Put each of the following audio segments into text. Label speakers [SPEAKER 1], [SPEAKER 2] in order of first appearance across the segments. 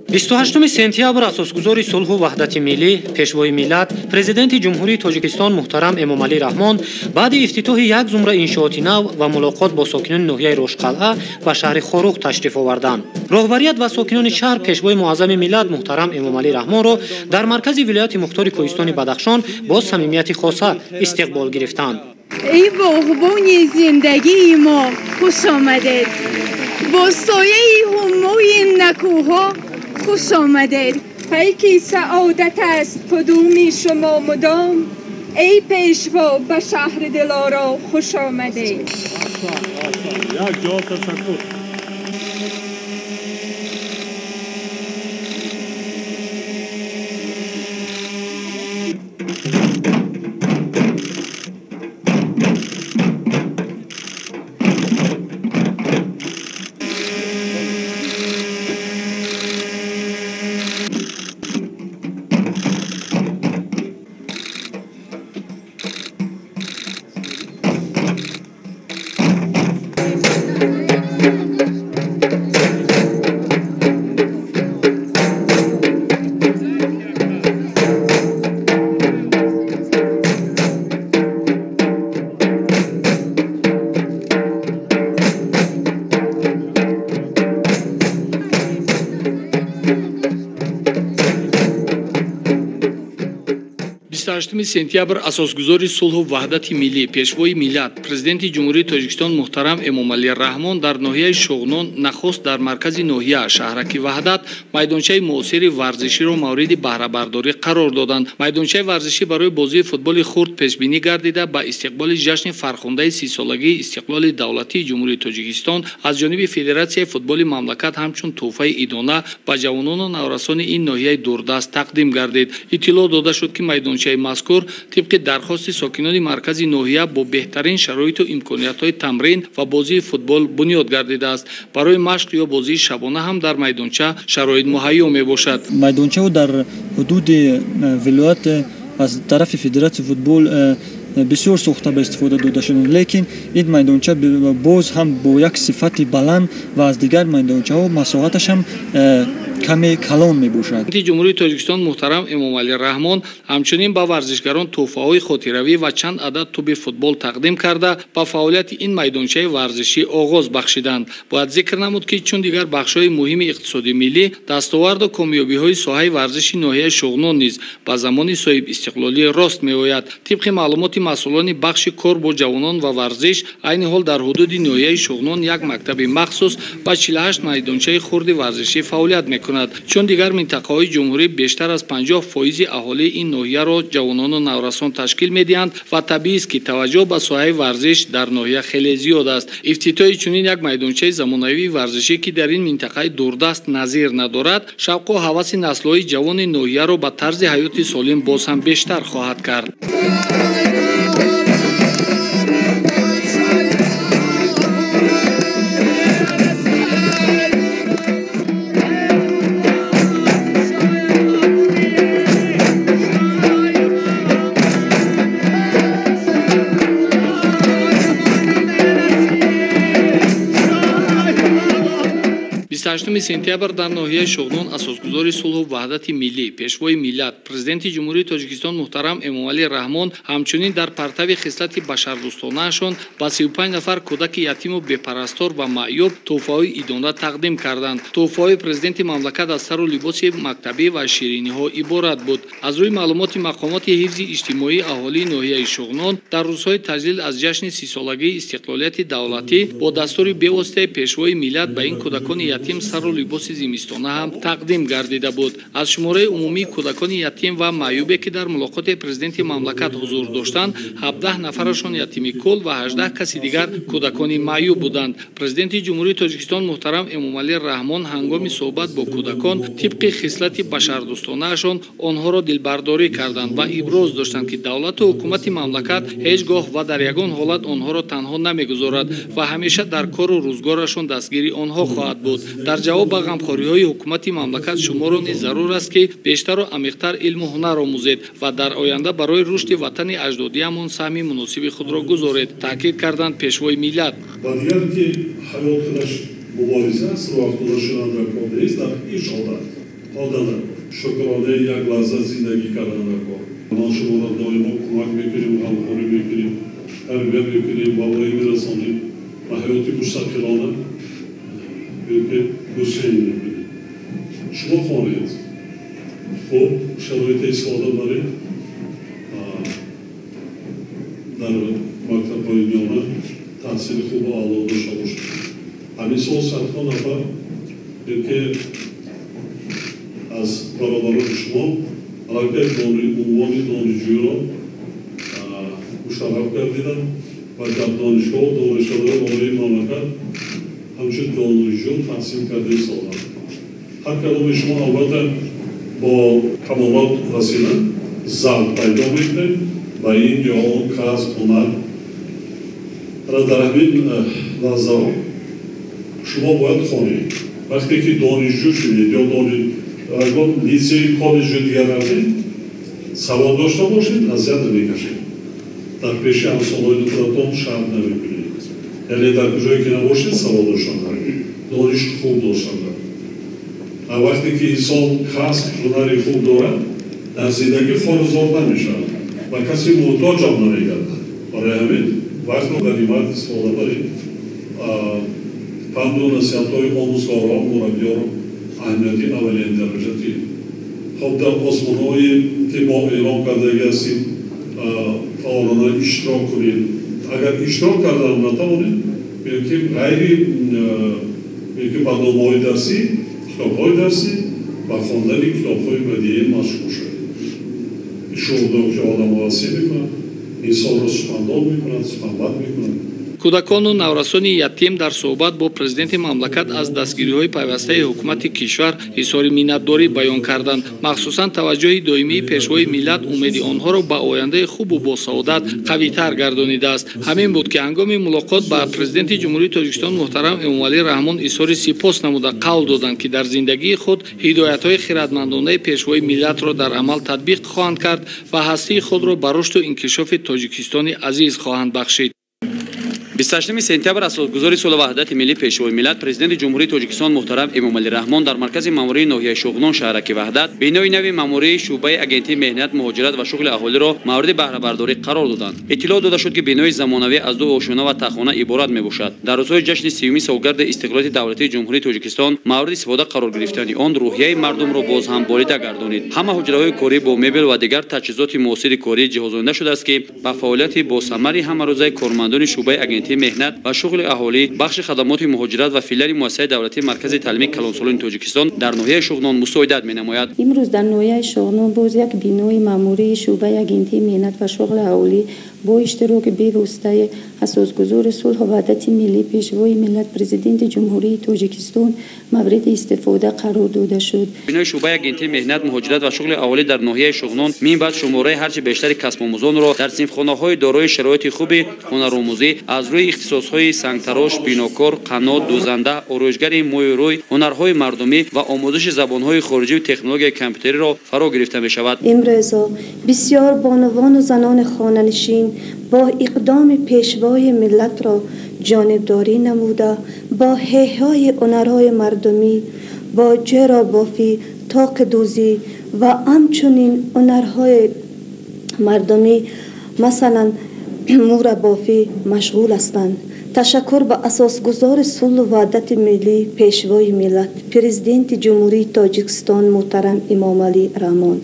[SPEAKER 1] 28 сентябр асосгузори сулҳу ваҳдати миллӣ, пешвои миллат, президенти Ҷумҳурии Тоҷикистон муҳтарам Эмомалӣ Раҳмон баъди ифтитоҳи як зумра иншооти нав ва мулоқот бо сокинони ноҳияи Рошқалъа ба шаҳри Хоруғ ташриф оварданд. Роҳбарият ва сокинони шаҳр пешвои муаззами миллат муҳтарам Эмомалӣ Раҳмонро дар маркази вилояти мухтори Кӯҳистони Бадахшон бо самимияти хоса истиқбол гирифтанд.
[SPEAKER 2] Эй боғбони зиндагии мо, хуш омадед! Бо сояи ҳумои накӯҳо хуш омадед! Пайки саодат аст қудуми шумо мудом, эй пешво, ба шаҳри Дилоро хуш омадед!
[SPEAKER 3] Як ҷавоб, ташаккур.
[SPEAKER 4] 28 сентябр асосгузори сулҳу ваҳдати миллӣ, пешвои миллат, президенти Ҷумҳурии Тоҷикистон муҳтарам Эмомалӣ Раҳмон дар ноҳияи Шуғнон, нахуст дар маркази ноҳия, шаҳраки Ваҳдат, майдончаи муосири варзиширо мавриди баҳрабардорӣ қарор доданд. Майдончаи варзишӣ барои бозии футболи хурд пешбинӣ гардида, ба истиқболи ҷашни фархундаи 30-солагии истиқлоли давлатии Ҷумҳурии Тоҷикистон аз ҷониби Федератсияи футболи мамлакат ҳамчун тӯҳфаи идона ба ҷавонону наврасони ин ноҳияи дурдаст тақдим гардид. Иттилоъ дода шуд, ки майдончаи мазкур тибқи дархости сокинони маркази ноҳия бо беҳтарин шароиту имкониятҳои тамрин ва бозии футбол бунёд гардидааст. Барои машқ ё бозии шабона ҳам дар майдонча шароит муҳайё мебошад.
[SPEAKER 5] Майдончао дар ҳудуди вилоят аз тарафи Федератсияи футбол бисёр сохта ба истифода дода шуданд, лекин ин майдонча боз ҳам бо як сифати баланд ва аз дигар майдончаҳо масоҳаташ ҳам каме калон мебошад.
[SPEAKER 4] Президенти Ҷумҳурии Тоҷикистон муҳтарам Эмомалӣ Раҳмон ҳамчунин ба варзишгарон тӯҳфаҳои хотиравӣ ва чанд адад тӯби футбол тақдим карда, ба фаъолияти ин майдончаи варзишӣ оғоз бахшиданд. Бояд зикр намуд, ки чун дигар бахшҳои муҳими иқтисоди миллӣ, дастоварду комёбиҳои соҳаи варзиши ноҳияи Шуғнон низ ба замони соҳибистиқлолӣ рост меояд. Тибқи маълумоти масъулони бахши кор бо ҷавонон ва варзиш, айни ҳол дар ҳудуди ноҳияи Шуғнон як мактаби махсус ва 48 майдончаи хурди варзишӣ фаъолият мекунад. Чун дигар минтақаҳои ҷумҳурӣ, бештар аз 50% аҳолии ин ноҳияро ҷавонону наврасон ташкил медиҳанд ва табиист, ки таваҷҷӯҳ ба соҳаи варзиш дар ноҳия хеле зиёд аст. Ифтитоҳи чунин як майдончаи замонавии варзишӣ, ки дар ин минтақаи дурдаст назир надорад, шавқу ҳаваси наслҳои ҷавони ноҳияро ба тарзи ҳаёти солим боз ҳам бештар хоҳад кард. 28 сентябр дар ноҳияи Шуғнон асосгузори сулҳу ваҳдати миллӣ, пешвои миллат, президенти Ҷумҳурии Тоҷикистон муҳтарам Эмомалӣ Раҳмон ҳамчунин дар партави хислати башардӯстонаашон ба 35 нафар кӯдаки ятиму бепарастор ва маъюб тӯҳфаҳои идона тақдим карданд. Тӯҳфаҳои президенти мамлакат аз сару либоси мактабӣ ва шириниҳо иборат буд. Аз рӯи маълумоти мақомоти ҳифзи иҷтимоии аҳолии ноҳияи Шуғнон, дар рӯзҳои таҷлил аз ҷашни 30-солагии истиқлолияти давлатӣ бо дастури бевоситаи пешвои миллат ба ин кӯдакони ятим сару либоси зимистона ҳам тақдим гардида буд. Аз шумораи умумии кӯдакони ятим ва маъюбе, ки дар мулоқоти президенти мамлакат ҳузур доштанд, 17 нафарашон ятими кул ва 18 каси дигар кӯдакони маъюб буданд. Президенти Ҷумҳурии Тоҷикистон муҳтарам Эмомалӣ Раҳмон ҳангоми суҳбат бо кӯдакон тибқи хислати башардӯстонаашон онҳоро дилбардорӣ карданд ва иброз доштанд, ки давлату ҳукумати мамлакат ҳеҷ гоҳ ва дар ягон ҳолат онҳоро танҳо намегузорад ва ҳамеша дар кору рӯзгорашон дастгири онҳо хоҳад буд. Дар ҷавоб ба ғамхориҳои ҳукумати мамлакат шуморо низ зарур аст, ки бештару амиқтар илму ҳунар омӯзед ва дар оянда барои рушди ватани аҷдодиамон саҳми муносиби худро гузоред, таъкид карданд пешвои миллат.
[SPEAKER 3] Ва дигар ки ҳаёт худаш мубориза аст, роҳ афтода шудан дар кор нест дар ҳеҷ ҳолат. Одана шукронаи як лаҳза зиндагӣ кардан дар кор. Мо шуморо доимо кӯмак мекунем, ғамхорӣ мекунем, тарбия мекунем, ба воя мерасонем, ба ҳаёти мустақилона гусел мекунем. Шумо хонед, хуб шароите истифода баред, дар мактабҳои миёна таҳсили хубу аъло дошта бошед. Ҳамин сол садҳо нафар ки аз бародарони шумо аллакай унвони донишҷӯиро мушарраф гардиданд ва дар донишгоҳу донишкадаҳои олии мамлакат ҳамчун донишҷӯ таҳсил карда истоданд. Ҳар кадоми шумо албатта бо камолот расидан завқ пайдо мекунед ба ин ё он касб, ҳунар. Дар ҳамин лаҳзаҳо шумо бояд хонед. Вақте ки донишҷӯ шудед ё ягон литсей, коллеҷу дигар рафтед, савод дошта бошед, азият намекашед. Дар пеши ҳамсолони худатон шарм намекунед. Яъне дар куҷое ки набошед, савод доштан даркор, дониши хуб доштан даркор. Вақте ки инсон касб, ҳунари хуб дорад, дар зиндагӣ хорузор намешавад ва касе муҳтоҷам намегардад. Барои ҳамин вақтро ғанимат истифода баред. Панду насиҳатҳои омӯзгорон, мураббиёро аҳамияти аввалин дараҷа диҳед. Хоб дар озмунҳое ки мо эълон кардагӣ ҳастем, фаъолона иштирок кунед. Агар иштирок кардан натавонед, ки ғайри ки барномаҳои дарсӣ, китобҳои дарсӣ ва хондани китобҳои бадиӣ машғул шавед. Шуғлдор ки одамро васеъ мекунад, инсонро сухандон мекунад, суханбар мекунад.
[SPEAKER 4] Кӯдакону наврасони ятим дар суҳбат бо президенти мамлакат аз дастгириҳои пайвастаи ҳукумати кишвар изҳори миннатдорӣ баён карданд. Махсусан таваҷҷӯҳи доимии пешвои миллат умеди онҳоро ба ояндаи хубу босаодат қавитар гардонидааст. Ҳамин буд, ки ҳангоми мулоқот ба президенти Ҷумҳурии Тоҷикистон муҳтарам Эмомалӣ Раҳмон изҳори сипос намуда қавл доданд, ки дар зиндагии худ ҳидоятҳои хиратмандонаи пешвои миллатро дар амал татбиқ хоҳанд кард ва ҳастии худро ба рушду инкишофи Тоҷикистони азиз хоҳанд бахшид.
[SPEAKER 6] 28 сентябр асосгузори сулҳу ваҳдати миллӣ, пешвои миллат, президенти Ҷумҳурии Тоҷикистон муҳтарам Эмомалӣ Раҳмон дар маркази маъмурии ноҳияи Шуғнон, шаҳраки Ваҳдат, бинои нави маъмурии шӯъбаи агентии меҳнат, муҳоҷират ва шуғли аҳолиро мавриди баҳрабардорӣ қарор доданд. Иттилоъ дода шуд, ки бинои замонавӣ аз ду ошёна ва тахона иборат мебошад. Дар рӯзҳои ҷашни 30-уми солгарди истиқлолияти давлатии Ҷумҳурии Тоҷикистон мавриди истифода қарор гирифтани он рӯҳияи мардумро боз ҳам болида гардонид. Ҳама ҳуҷраҳои корӣ бо мебел ва дигар таҷҳизоти муосири корӣ ҷиҳозонда шудааст, ки ба фаъолияти босамари ҳамарӯзаи кормандони шӯъбаи агентии меҳнат ва шуғли аҳолӣ, бахши хадамоти муҳоҷират ва филиали муассисаи давлатии маркази таълимии калонсолони Тоҷикистон дар ноҳияи Шуғнон мусоидат менамояд.
[SPEAKER 7] Имрӯз дар ноҳияи Шуғнон боз як бинои маъмурии шӯъбаи агентии меҳнат ва шуғли аҳолӣ бо иштироки бевоситаи асосгузори сулҳу ваҳдати миллӣ, пешвои миллат, президенти Ҷумҳурии Тоҷикистон мавриди истифода қарор дода шуд.
[SPEAKER 6] Бинои шӯъбаи агентии меҳнат, муҳоҷират ва шуғли аҳолӣ дар ноҳияи Шуғнон минбаъд шумораи ҳарчи бештари касбомӯзонро дар синфхонаҳои дорои шароити хуби ҳунаромӯзӣ аз рӯи ихтисосҳои сангтарош, бинокор, қаннод, дӯзанда, ороишгари мӯю рӯй, ҳунарҳои мардумӣ ва омӯзиши забонҳои хориҷию технологияи компютериро фаро гирифта мешавад.
[SPEAKER 8] Имрӯзо бисёр бонувону занони хонанишин бо иқдоми пешвои миллатро ҷонибдорӣ намуда, бо ҳеҳҳои ҳунарҳои мардумӣ, бо ҷаробофӣ, тоқидӯзӣ ва ҳамчунин ҳунарҳои мардумӣ, масалан мурабофӣ машғул ҳастанд. Ташаккур ба асосгузори сулҳу ваҳдати миллӣ, пешвои миллат, президенти Ҷумҳурии Тоҷикистон муҳтарам Эмомалӣ Раҳмон,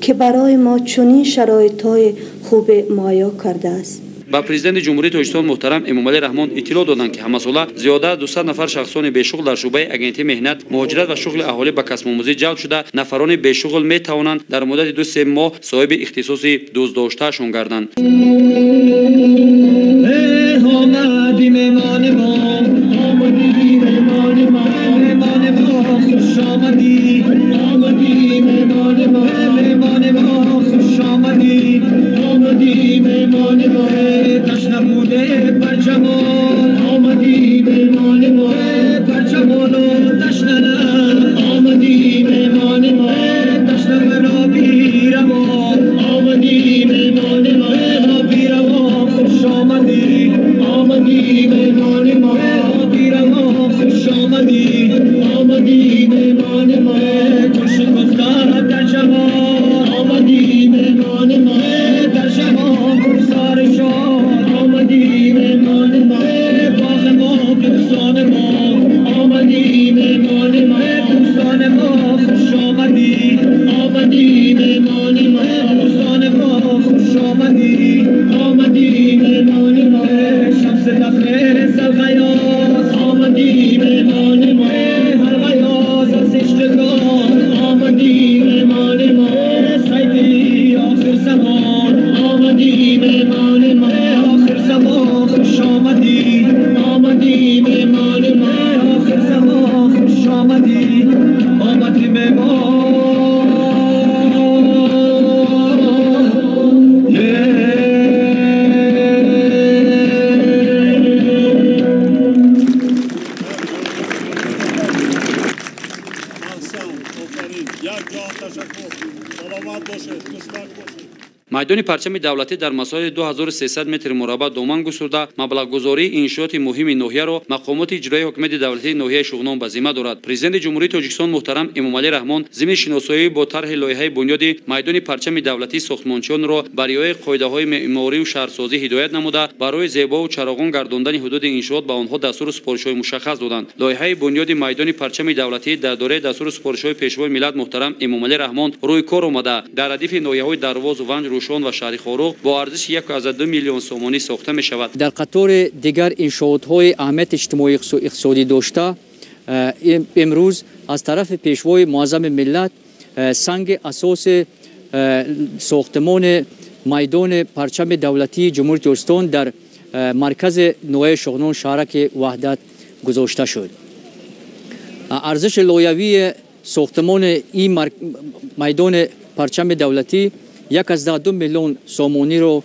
[SPEAKER 8] ки барои мо чунин шароитҳои хубе муҳайё кардааст.
[SPEAKER 6] Ба президенти Ҷумҳурии Тоҷикистон муҳтарам Эмомалӣ Раҳмон иттилоъ доданд, ки ҳамасола зиёда аз 200 нафар шахсони бешуғл дар шӯъбаи агентии меҳнат, муҳоҷират ва шуғли аҳолӣ ба касбомӯзӣ ҷалб шуда, нафарони бешуғл метавонанд дар муддати 2-3 моҳ соҳиби ихтисоси дӯстдоштаашон гарданд.
[SPEAKER 9] آمدی مهمان ما، آمدی، آمدی مهمان ما، دوستان ما خوش آمدی، آمدی مهمان ما، شمس تبریز الغیاث، آمدی مهمان ما، الغیاث از عشقگان، آمدی مهمان ما، سیدی آخر زمان، آمدی مهمان ما، آخر زمان خوش آمدی، آمدی مهمان ما، آخر زمان خوش آمدی، آمدی مهمان.
[SPEAKER 6] Майдони парчами давлатӣ дар масоҳати 2300 метри мураббаъ доман густурда, маблағгузории иншооти муҳими ноҳияро мақомоти иҷроии ҳукумати давлатии ноҳияи Шуғнон ба зимма дорад. Президенти Ҷумҳурии Тоҷикистон муҳтарам Эмомалӣ Раҳмон зимни шиносоӣ бо тарҳи лоиҳаи бунёди майдони парчами давлатии сохтмончиёнро ба риояи қоидаҳои меъморию шаҳрсозӣ ҳидоят намуда, барои зебову чароғон гардондани ҳудуди иншоот ба онҳо дастуру супоришҳои мушаххас доданд. Лоиҳаи бунёди майдони парчами давлатӣ дар доираи дастуру супоришҳои Пешвои миллат муҳтарам Эмомалӣ Раҳмон рӯи кор омада, дар радифи ноҳияҳои Дарвоз, Ванҷ, Рӯшон ва шаҳри Хоруғ бо арзиши 1,2 миллион сомонӣ сохта мешавад.
[SPEAKER 10] Дар қатори дигар иншоотҳои аҳамияти иҷтимоӣ иқтисодӣ дошта, имрӯз аз тарафи Пешвои муаззами миллат санги асоси сохтмони майдони парчами давлатии Ҷумҳурии Тоҷикистон дар маркази ноҳияи Шуғнон шаҳраки Ваҳдат гузошта шуд. Арзиши лоиҳавии сохтмони ин майдони парчами давлатӣ 1,2 миллион сомониро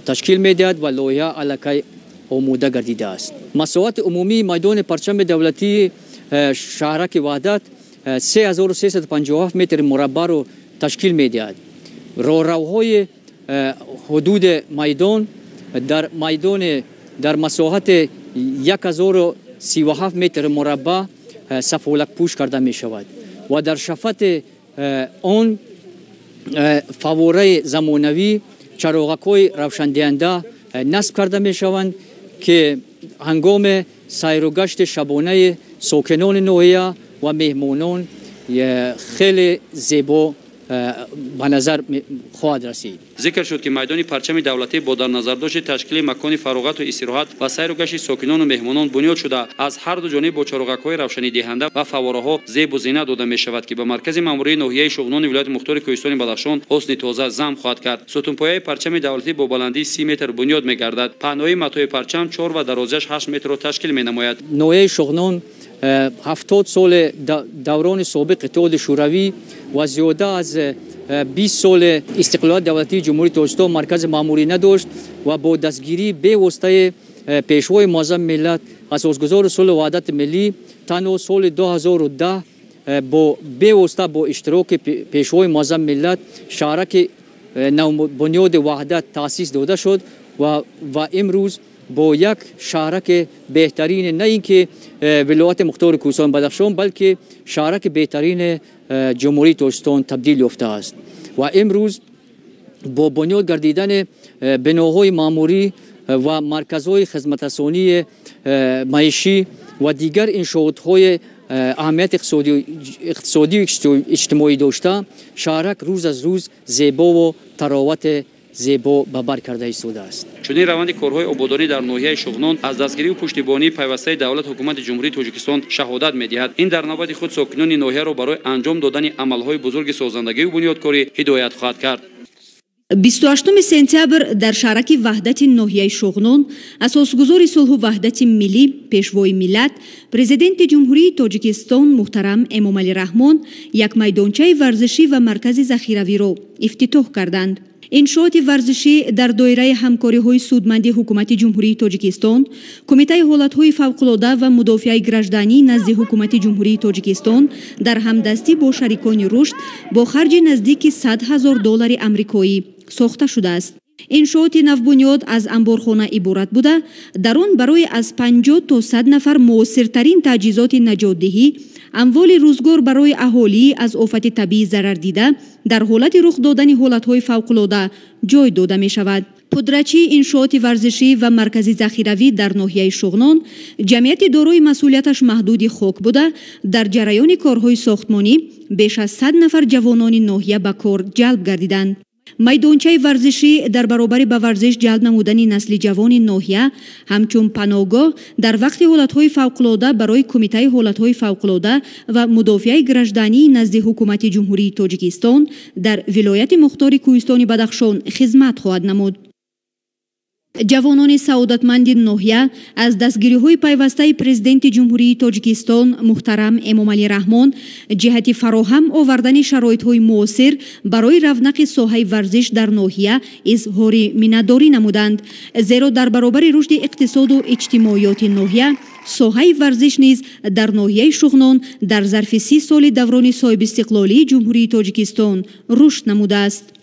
[SPEAKER 10] ташкил медиҳад ва лоиҳа аллакай омода гардидааст. Масоҳати умумии майдони парчами давлатии шаҳраки Ваҳдат 3357 метри мураббаъро ташкил медиҳад. Роҳравҳои ҳудуди майдон дар масоҳати 1037 метри мураббаъ сафолакпӯш карда мешавад ва дар шафати он фаввораи замонавӣ, чароғакҳои равшандиҳанда насб карда мешаванд, ки ҳангоми сайру гашти шабонаи сокинони ноҳия ва меҳмонон хеле зебо ба назар хоҳад расид.
[SPEAKER 6] Зикр шуд, ки майдони парчами давлатӣ бо дар назардошти ташкили макони фароғату истироҳат ва сайру гашти сокинону меҳмонон бунёд шуда, аз ҳар ду ҷониб бо чароғакҳои равшанидиҳанда ва фаввораҳо зебу зина дода мешавад, ки ба маркази маъмурии ноҳияи Шуғнони вилояти мухтори Кӯҳистони Бадахшон ҳусни тоза зам хоҳад кард. Сутунпояи парчами давлатӣ бо баландии 30 метр бунёд мегардад. Паҳноии матои парчам 4 ва дарозиаш 8 метрро ташкил менамояд.
[SPEAKER 10] Ноҳияи Шуғнон 70 соли даврони собиқ Иттиҳоди Шӯравӣ ва зиёда аз 20 соли истиқлолияти давлатии Ҷумҳурии Тоҷикистон маркази маъмурӣ надошт ва бо дастгирии бевоситаи Пешвои муаззами миллат, асосгузори сулҳу ваҳдати миллӣ, танҳо соли 2010 бо бевосита бо иштироки Пешвои муаззами миллат шаҳраки навбунёди Ваҳдат таъсис дода шуд ва имрӯз бо як шаҳраки беҳтарини на ин ки вилояти мухтори Кӯҳистони Бадахшон, балки шаҳраки беҳтарини Ҷумҳурии Тоҷикистон табдил ёфтааст. Ва имрӯз бо бунёд гардидани биноҳои маъмурӣ ва марказҳои хизматрасонии маишӣ ва дигар иншоотҳои аҳамияти иқтисодию иҷтимоӣ дошта, шаҳрак рӯз аз рӯз зебову таровати зебо ба бар карда истодааст.
[SPEAKER 6] Чунин раванди корҳои ободонӣ дар ноҳияи Шуғнон аз дастгирию пуштибонии пайвастаи давлат ҳукумати Ҷумҳурии Тоҷикистон шаҳодат медиҳад. Ин дар навбати худ сокинони ноҳияро барои анҷом додани амалҳои бузурги созандагию бунёдкорӣ ҳидоят хоҳад кард.
[SPEAKER 11] 28 сентябр дар шаҳраки Ваҳдати ноҳияи Шуғнон асосгузори сулҳу ваҳдати миллӣ, Пешвои миллат, Президенти Ҷумҳурии Тоҷикистон муҳтарам Эмомалӣ Раҳмон як майдончаи варзишӣ ва маркази захиравиро ифтитоҳ карданд. Иншооти варзишӣ дар доираи ҳамкориҳои судманди Ҳукумати Ҷумҳурии Тоҷикистон, Кумитаи ҳолатҳои фавқулода ва мудофиаи гражданӣ назди Ҳукумати Ҷумҳурии Тоҷикистон дар ҳамдастӣ бо шарикони рушд бо харҷи наздики 100 000 доллари амрикоӣ сохта шудааст. Иншооти навбунёд аз амборхона иборат буда, дар он барои аз 50 то 100 нафар муосиртарин таҷҳизоти наҷотдиҳӣ, амволи рӯзгор барои аҳолӣ аз офати табиӣ зарардида дар ҳолати рух додани ҳолатҳои фавқулода ҷой дода мешавад. Пудрачии иншооти варзишӣ ва маркази захиравӣ дар ноҳияи Шуғнон ҷамъияти дорои масъулияташ маҳдуди хок буда, дар ҷараёни корҳои сохтмонӣ беш аз 100 нафар ҷавонони ноҳия ба кор ҷалб гардиданд. Майдончаи варзишӣ дар баробари ба варзиш ҷалб намудани насли ҷавони ноҳия ҳамчун паноҳгоҳ дар вақти ҳолатҳои фавқулода барои Кумитаи ҳолатҳои фавқулода ва мудофиаи граждании назди Ҳукумати Ҷумҳурии Тоҷикистон дар вилояти мухтори Кӯҳистони Бадахшон хизмат хоҳад намуд. Ҷавонони саодатманди ноҳия аз дастгириҳои пайвастаи Президенти Ҷумҳурии Тоҷикистон муҳтарам Эмомалӣ Раҳмон ҷиҳати фароҳам овардани шароитҳои муосир барои равнақи соҳаи варзиш дар ноҳия изҳори миннатдорӣ намуданд, зеро дар баробари рушди иқтисоду иҷтимоиёти ноҳия соҳаи варзиш низ дар ноҳияи Шуғнон дар зарфи 30 соли даврони соҳибистиқлолии Ҷумҳурии Тоҷикистон рушд намудааст.